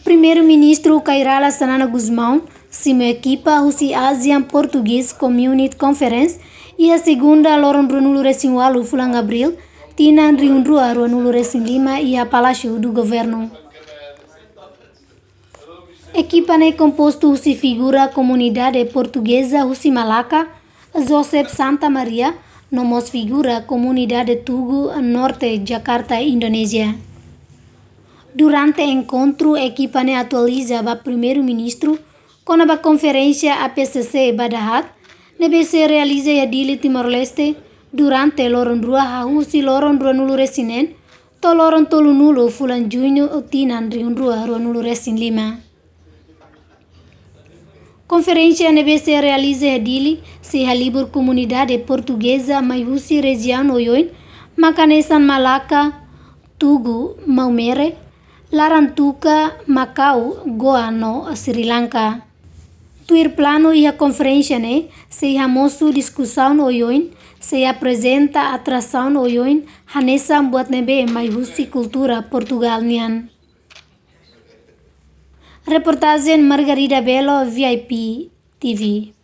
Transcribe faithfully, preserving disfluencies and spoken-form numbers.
Primeiru-Ministru Kay Rala Xanana Gusmão simu ekipa husi ASEAN Portuguese Community Conference iha segunda loron ruanulu resin ualu fulan Abríl, tinan rihun rua ruanulu resin lima iha Palácio do Governo. Ekipa ne'e kompostu husi figura komunidade portugeza husi Malaka, Joseph Santa Maria, no mós figura komunidade Tugu, Norte Jakarta, Indonézia. Durante enkontru, ekipa ne'e atualiza ba Primeiru-Ministru kona-ba konferénsia APCC ba dahaat ne'ebé sei realiza iha Dili, Timor-Leste, durante loron rua hahú husi loron ruanulu resin neen to'o loron tolunulu fulan Juñu tinan rihun rua ruanulu resin lima. Konferénsia ne'ebé sei realiza iha Dili sei halibur komunidade portugeza mai husi rejiaun oioin, mak hanesan Malaka, Tugu, Maumere, Larantuka, Makau, Goa no Sri Lanka. Tuir planu, iha konferénsia ne'e sei hamosu diskusaun oioin, sei aprezenta atrasaun oioin hanesan buat ne'ebé mai husi kultura Portugál nian. Reportajen Margarida Belo, VIP TV.